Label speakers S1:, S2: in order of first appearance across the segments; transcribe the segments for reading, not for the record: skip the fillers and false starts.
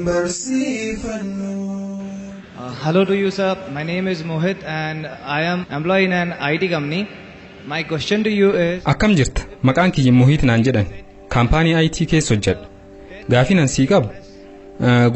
S1: Barsiifannu.
S2: Hello to you, sir. My name is Mohit and I am employee in an IT company. My question to you is
S3: Akkam jirta? Maqaan kiyya Muhiit naan jedhan. Kaampaanii IT keessa hojjedha. Gaafii nan sii qabu.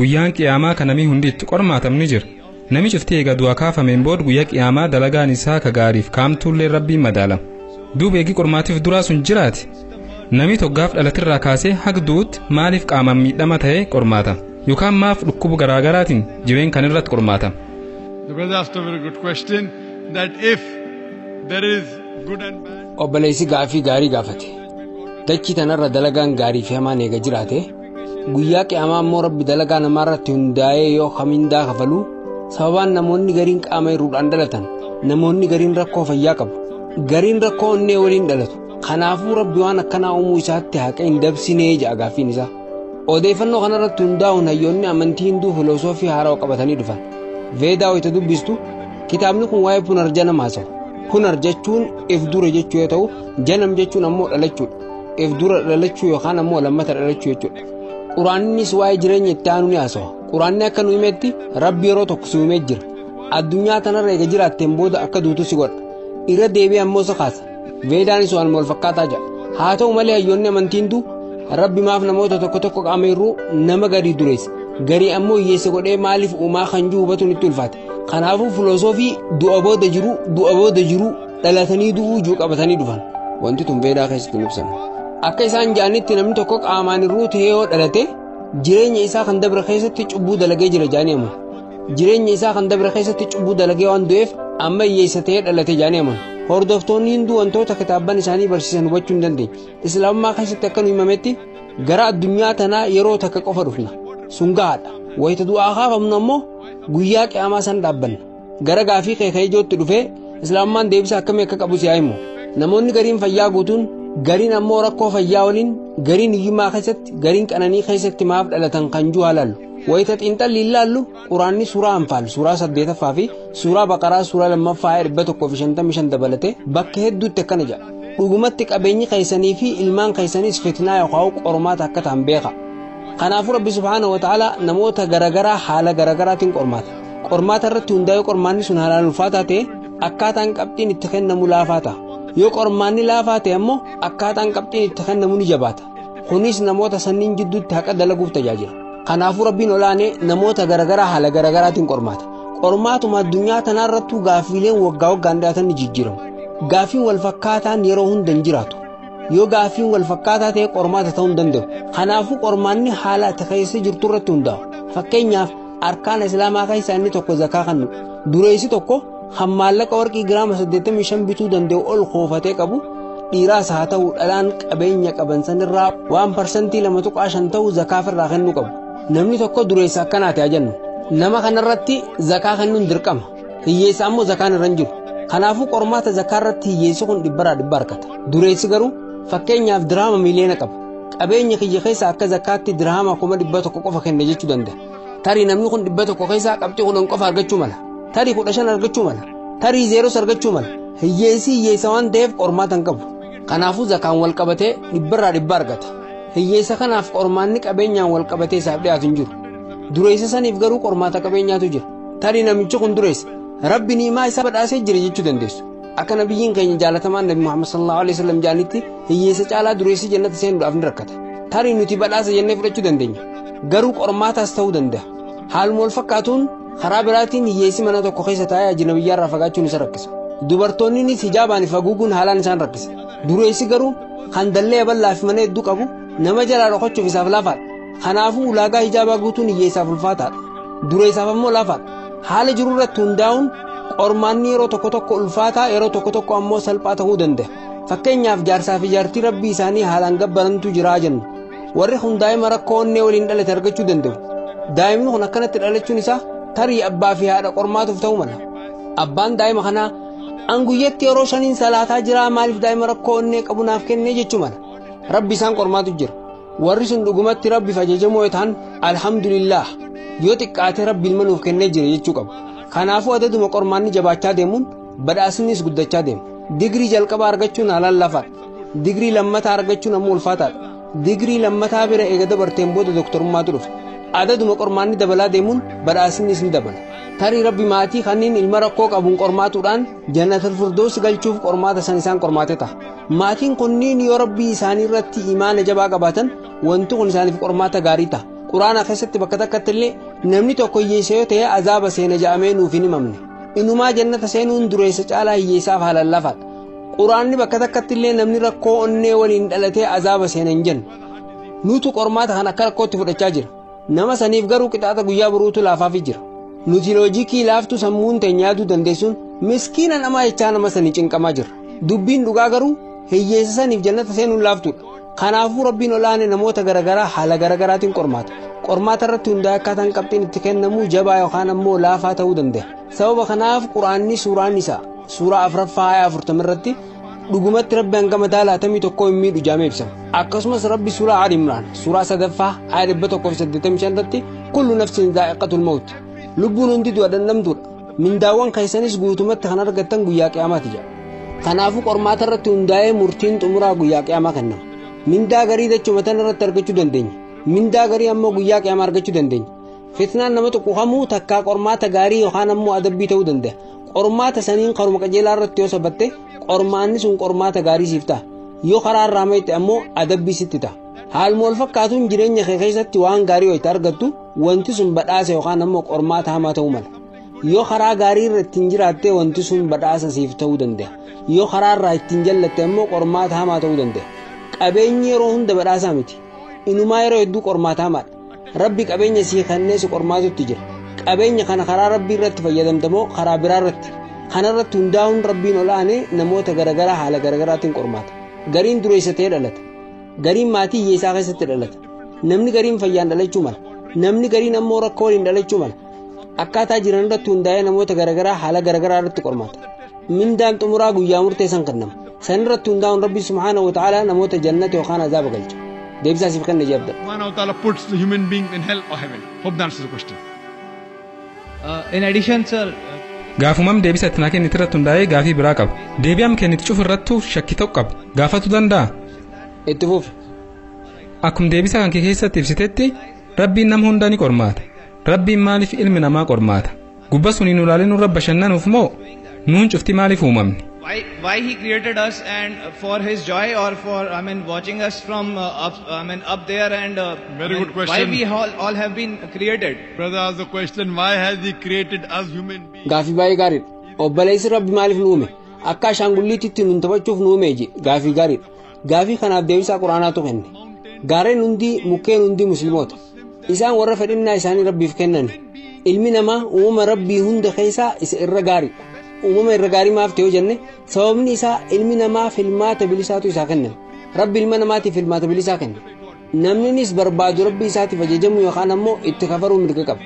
S3: Guyyaan qiyaamaa kan namni hundi itti qormaatamni jira. Nami cufti eega du'aa kaafameen booda guyyaa qiyaamaa dalagaan isaa ka gaariif kaamtuullee rabbiin madaalama. Duuba eegi qormaatiif duraa sun jiraate. Nami toggaaf dhalatirraa kaasee haga du'utti maaliif qaamaan miidhama ta'ee qormaatama? Yookaan maaf dhukkuba garaagaraatiin jireen kan irratti qormaatama?
S4: The brother asked a very good question that if there is good and bad.
S5: Obboleessi gaafii gaarii gaafate. Dachii tanarra dalagaan gaarii fi hamaan eega jiraate, guyyaa qiyaamaa immoo Rabbi dalagaa namaarratti hundaa'ee yoo kamindaa kafalu, sababaan namoonni gariin qaama hir'uudhaan dhalatan, namoonni gariin rakkoo fayyaa qabu, gariin rakkoo onnee waliin dhalatu. Kanaafuu Rabbi waan akkanaa uumuu isaatti haqa hin dabsinee ja'a gaaffiin isaa. Odeeffannoo kanarratti hundaa'uun hayyoonni amantii Hinduu filosoofii haarawaa qabatanii dhufan. Veedaa wayita dubbistu kitaabni kun waa'ee punarjanam haasawa. Punar jechuun if dura jechuu yoo ta'u, janam jechuun ammoo dhalachuudha. If dura dhalachuu yookaan ammoo lammata dhalachuu jechuudha. Quraannis waa'ee jireenya itti aanu ni haasawa. Quraanni akka nu himetti Rabbi yeroo tokko si uumee jira. Addunyaa tanarra eega jiraatteen booda akka duutu si godha. Irra deebi'ee ammoo si kaasa. Veedaanis waan wal fakkaataa jedha. Haa ta'u malee hayyoonni amantii Hinduu Rabbi maaf namoota tokko tokko qaama hir'uu nama garii dureessa, garii ammoo hiyyeessa godhee maaliif uumaa kan jiru hubatuun itti ulfaate. Kanaafuu filosoofii du'a booda jiru, du'a booda jiru, dhalatanii du'uu jiru qabatanii dhufan. Wanti tun Veedaa keessatti hin ibsamne. Akka isaan ja'anitti namni tokko qaamaan hir'uu ta'ee yoo dhalate jireenya isaa kan dabre keessatti cubbuu dalagee jira ja'anii amanu. Jireenya isaa kan dabre keessatti cubbuu dalagee waan du'eef amma hiyyeessa ta'ee dhalate ja'anii amanu. Hordoftoonni Hinduu wantoota kitaabban isaanii barsiisan hubachuu hin dandeenye. Islaamummaa keessatti akka nu himametti gara addunyaa tanaa yeroo takka qofa dhufna. Sun gahaadha. Wayita du'aa kaafamnu ammoo guyyaa qiyaamaa san dhaabbanna. Gara gaafii kee ka'ee ijootti dhufee Islaamummaan deebisa akkamii akka qabu si haa himu. Namoonni gariin fayyaa guutuun, gariin ammoo rakkoo fayyaa waliin, gariin hiyyummaa keessatti, gariin qananii keessatti maaf dhalatan kan jiru haa laallu. Wayita xiinxalli hin laallu Quraanni suuraa Anfaal suuraa 8ffaa fi suuraa Baqaraa suuraa 2ffaa aaya 155 dabalatee bakka hedduutti akkana jedha. Dhugumatti qabeenyi keessanii fi ilmaan keessanis fitnaa yookaan qormaata akka ta'an beeka. Kanaafuu Rabbi subhaanahu wa ta'ala namoota garagaraa haala garagaraatiin qormaata. Qormaata irratti hundaa'ee qormaanni sun haalaan ulfaataa ta'e akkaataan qabxiin itti kennamu laafaa ta'a. Yoo qormaanni laafaa ta'e ammoo akkaataan qabxiin itti kennamu ni jabaata. Kunis namoota sanniin jidduutti haqa dalaguuf tajaajila. Kanaafuu Rabbiin olaanee namoota garagaraa haala garagaraatiin qormaata. Qormaatuma addunyaa tanaa irrattuu gaaffiileen waggaa waggaan dhiyaatan ni jijjiiramu. Gaaffiin wal fakkaataan yeroo hunda hin jiraatu. Yoo gaaffiin wal fakkaataa ta'e qormaata ta'uu hin danda'u. Kanaafuu qormaanni haala ati keessa jirtu irratti hundaa'a. Fakkeenyaaf arkaana Islaamaa keessaa inni tokko zakaa kennu. Dureessi tokko kan maallaqa warqii giraama 85 bituu danda'u ol koofatee qabu dhiiraas haa ta'u dhalaan qabeenya qaban sanirraa waan parsantii 2.5 ta'u zakaaf irraa kennuu qabu. Namni tokko dureessa akkanaati haa jennu. Nama kanarratti zakaa kennuun dirqama. Hiyyeessa ammoo zakaan irra hin jiru. Kanaafuu qormaata zakaa irratti hiyyeessi kun dhibbarraa dhibba argata. Dureessi garuu fakkeenyaaf dirhama miliyoona qaba. Qabeenya kiyya keessa akka zakaatti dirhama 100,000 qofa kenne jechuu danda'a. Tarii namni kun 100 keessaa qabxii 10 qofa argachuu mala. Tarii 15 argachuu mala. Tarii zeeros argachuu mala. Hiyyeessi hiyyeessa waan ta'eef qormaata hin qabu. Kanaafuu zakaan wal qabatee dhibbarraa dhibba argata. Hiyyeessa kanaaf qormaanni qabeenyaan wal qabatee isaaf dhiyaatu hin jiru. Dureessa saniif garuu qormaata qabeenyaatu jira. Tarii namichi kun dureessa. Rabbi ni'imaa isaa badhaasee jira jechuu dandeessu. Akka nabiyyiin keenya jaalatamaan Nabi Muhammad sallallahu alaihi wasallam jedhanitti hiyyeessa caalaa dureessi jannata seenuudhaaf ni rakkata. Tarii nuti badhaasa jennee fudhachuu dandeenya. Garuu qormaataas ta'uu danda'a. Haaluma wal fakkaatuun karaa biraatiin hiyyeessi mana tokko keessa taa'ee ajnabiyyaarraa fagaachuun isa rakkisa. Dubartoonnis hijaabaan if haguuguun haalaan isaan rakkisa. Dureessi garuu kan dallee bal'aa fi mana hedduu qabu nama jalaa dhokachuuf isaaf laafaadha. Kanaafuu ulaagaa hijaabaa guutuun hiyyeessaaf ulfaataadha. Dureessaaf ammoo laafaadha. Haala jiru irratti hundaa'uun qormaanni yeroo tokko tokko ulfaataa yeroo tokko tokko ammoo salphaa ta'uu danda'a. Fakkeenyaaf jaarsaa fi jaartii rabbii isaanii haalaan gabbarantu jiraa jennu. Warri kun daa'ima rakkoo onnee waliin dhalate argachuu danda'u. Daa'imni kun akkanatti dhalachuun isaa tarii abbaa fi haadha qormaatuuf ta'uu mala. Abbaan daa'ima kanaa an guyyatti yeroo 5 salaataa jiraa maaliif daa'ima rakkoo onnee qabu naaf kennee jechuu mala. Rabbi isaan qormaatu jira. Warri sun dhugumatti rabbiif ajajamoo yoo ta'an alhamdulillah yoo xiqqaate rabbi ilma nuuf kennee jira jechuu qabu. Kanaafuu adaduma qormaanni jabaachaa deemuun badhaasnis guddachaa deema. Digrii jalqabaa argachuun haalaan lafaadha. Digrii lammataa argachuun ammoo ulfaataadha. Digrii lammataa bira eega dabarteen booda doktorummaatu dhufa. Adaduma qormaanni dabalaa deemuun badhaasnis ni dabala. Tarii Rabbi maatii kanneen ilma rakkoo qabuun qormaatuudhaan Jannatul Firdaus galchuuf qormaata san isaan qormaate ta'a. Maatiin kunniin yoo Rabbii isaanii irratti imaana jabaa qabaatan wanti kun isaaniif qormaata gaarii ta'a. Quraana keessatti bakka takkatti illee namni tokko hiyyeessa yoo ta'e azaaba seena ja'amee nuuf hin himamne. Inumaa jannata seenuun dureessa caalaa hiyyeessaaf haalaan lafaadha. Quraanni bakka takkatti illee namni rakkoo onnee waliin dhalatee azaaba seena hin jennu. Nutu qormaata kan akka rakkootti fudhachaa jira. Nama saniif garuu qixaaxa guyyaa boruutu laafaafii jira. Nuti loojikii laaftuu sammuun teenya yaaduu dandeessuun miskiina namaa jechaa nama sanii cinqamaa jira. Dubbiin dhugaa garuu hiyyeessa saniif jannata seenuun laaftuudha. Kanaafuu Rabbiin olaane namoota garagaraa haala garagaraatiin qormaata. Qormaata irratti hundaa'e akkaataan qabxiin itti kennamu jabaa yookaan ammoo laafaa ta'uu danda'a. Sababa kanaaf Quraanni suuraan isaa suuraa 4ffaa aayaa 40 irratti dhugumatti Rabbi hanga mataa 61 hin miidhu jaamee ibsama. Akkasumas Rabbi suuraa Ali Imraan suuraa 3ffaa aayaa 185 irratti kullu nafsin zaa'iqatul mawt, lubbuun hundi du'a dhandhamtuudha, mindaawwan keessanis guutumatti kan argattan guyyaa qiyaamaati jedha. Kanaafuu qormaata irratti hundaa'ee murtiin xumuraa guyyaa qiyaamaa kennama. Mindaa garii dachuma tan irratti argachuu dandeenya. Mindaa garii ammoo guyyaa qiyaamaa argachuu dandeenya. Fitnaan nama tuqu takkaa qormaata gaarii yookaan ammoo adabbii ta'uu danda'a. Qormaata saniin karuma qajeelaa irratti yoo sabatte qormaanni sun qormaata gaarii siif ta'a. Yoo karaa irraa mayte ammoo adabbii sitti ta'a. Haaluma wal fakkaatuun jireenya kee keessatti waan gaarii wayita argattu wanti sun badhaasa yookaan ammoo qormaata hamaa ta'uu mala. Yoo karaa gaarii irra ittiin jiraatte wanti sun badhaasa siif ta'uu danda'a. Yoo karaa irraa ittiin jallatte ammoo qormaata hamaa ta'uu danda'a. Qabeenyi yeroo hunda badhaasaa miti. Inumaa yeroo hedduu qormaata hamaadha. Rabbi qabeenya sii kennee si qormaatutti jira. Qabeenya kana karaa Rabbii irratti fayyadamtamoo karaa biraa irratti. Kana irratti hundaa'uun Rabbiin olaanee namoota garagaraa haala garagaraatiin qormaata. Gariin dureessa ta'ee dhalata. Gariin maatii hiyyeessaa keessatti dhalata. Namni gariin fayyaan dhalachuu mala. Namni gariin ammoo rakkoo waliin dhalachuu mala. Akkaataa jiran irratti hundaa'ee namoota garagaraa haala garagaraa irratti qormaata. Mindaan xumuraa guyyaa murteessan kennama. San irratti hundaa'uun Rabbi subhaanahu wa ta'ala namoota jannata yookaan azaaba galcha. Deebisaa siif kenna jabda.
S4: Subhanahu wa ta'ala puts the human being in hell or heaven. Hope that answers the question.
S2: In addition, sir,
S3: Gaafumam deebisa itti naa kennite irratti hundaa'ee gaafii biraa qaba. Deebi'am kennite cufa irrattuu shakkii tokko qaba. Gaafatu danda'a.
S5: Itti fufi.
S3: Akkuma deebisa kan kee keessatti ibsitetti Rabbiin nama hunda ni qormaata. Rabbiin maaliif ilmi namaa qormaata? Gubba suniin ulaalee nurra bashannanuuf moo nuun cufti maaliif uumamne?
S2: Why he created us, and for his joy or for, I mean, watching us from up, I mean, up there, and
S4: Very
S2: I mean,
S4: good question.
S2: Why we all have been created?
S4: Brother asked the question, why has he created us human beings?
S5: Gaafii baay'ee gaariidha. Obboleessi Rabbi maaliif nu uume? Akka ashaangulliititti nun taphachuuf nu uume je. Gaafii gaariidha. Gaafii kanaaf deebisaa Quraanaatu kenne. Gaarreen hundi, mukkeen hundi musliimoota. Isaan warra fedhinnaa isaanii Rabbiif kennan. Ilmi namaa uumama Rabbii hunda keessaa isa irra gaariidha. Uumama irra gaarii maaf ta'e yoo jenne sababni isaa ilmi namaa filmaata bilisaatu isaa kenname. Rabbi ilma namaatiif filmaata bilisaa kenne. Namninis barbaadu Rabbi isaatiif ajajamu yookaan ammoo itti kafaruu mirga qaba.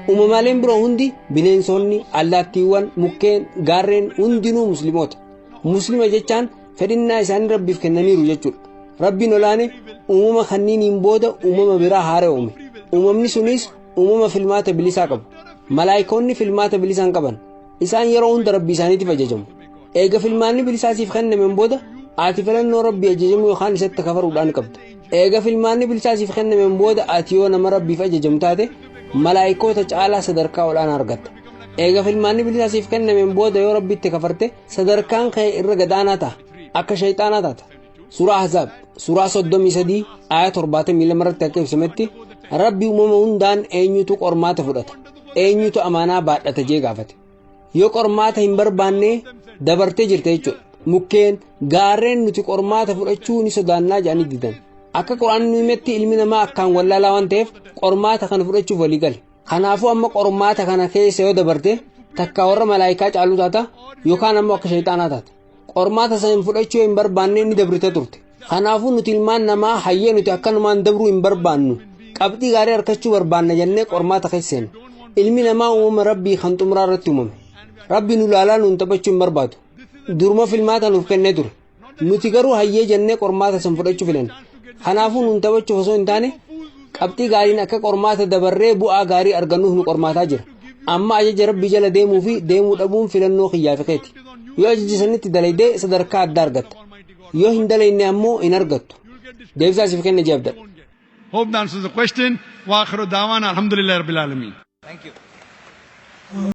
S5: Uumamaaleen biroo hundi bineensonni, allaattiiwwan, mukkeen, gaarreen hundinuu musliimoota. Muslima jechaan fedhinnaa isaanii Rabbiif kennaniiru jechuudha. Rabbiin olaane uumama kanniiniin booda uumama biraa haara uume. Uumamni sunis uumama filmaata bilisaa qabu. Malaayikoonni filmaata bilisaa hin qaban. Isaan yeroo hunda Rabbi isaaniitiif ajajamu. Eega filmaanni bilisaasiif kennameen booda ati filannoo Rabbii ajajamu yookaan isatti kafaruudhaan qabda. Eega filmaanni bilisaasiif kennameen booda ati yoo nama Rabbiif ajajamu taate malaayikoota caalaa sadarkaa olaanaa argatta. Eega filmaanni bilisaasiif kennameen booda yoo Rabbitti kafarte sadarkaan kee irra gadaanaa ta'a. Akka shayxaanaa taata. Suuraa Ahzaab suuraa 33 aaya 72 irratti akka ibsametti Rabbi uumama hundaan eenyutu qormaata fudhata, eenyutu amaanaa baadhata jee gaafate. Yoo qormaata hin barbaanne dabartee jirte jechuudha. Mukkeen gaarreen nuti qormaata fudhachuu ni sodaannaa jedhanii didan. Akka Quraanni nu himetti ilmi namaa akkaan wallaalaa waan ta'eef qormaata kana fudhachuuf walii gale. Kanaafuu amma qormaata kana keessa yoo dabarte takka warra malaayikaa caaluu taata yookaan ammoo akka shayxaanaa taata. Qormaata sana fudhachuu hin barbaanne ni dabrite turte. Kanaafuu nuti ilmaan namaa hayyee nuti akkanumaan dabruu hin barbaannu. Qabxii gaarii argachuu barbaanna jennee qormaata keessa seenne. Ilmi namaa uumama Rabbii kan xumuraa irratti uumame. Rabbi nu laalaa nuun taphachuu hin barbaadu. Duruma filmaata nuuf kennee ture. Nuti garuu hayyee jennee qormaata san fudhachuu filanne. Kanaafuu nuun taphachuuf osoo hin taane qabxii gaariin akka qormaata dabarree bu'aa gaarii argannuuf nu qormaataa jira. Amma ajaja Rabbii jala deemuu fi deemuu dhabuun filannoo kiyyaa fi keeti. Yoo ajaja sanitti dalaydee sadarkaa addaa argatta. Yoo hin dalayne ammoo hin argattu. Deebisaa siif kenne jeebda.
S4: Hope that answers the question. Wa akhiru da'wana alhamdulillahi rabbil alameen.
S2: Thank you.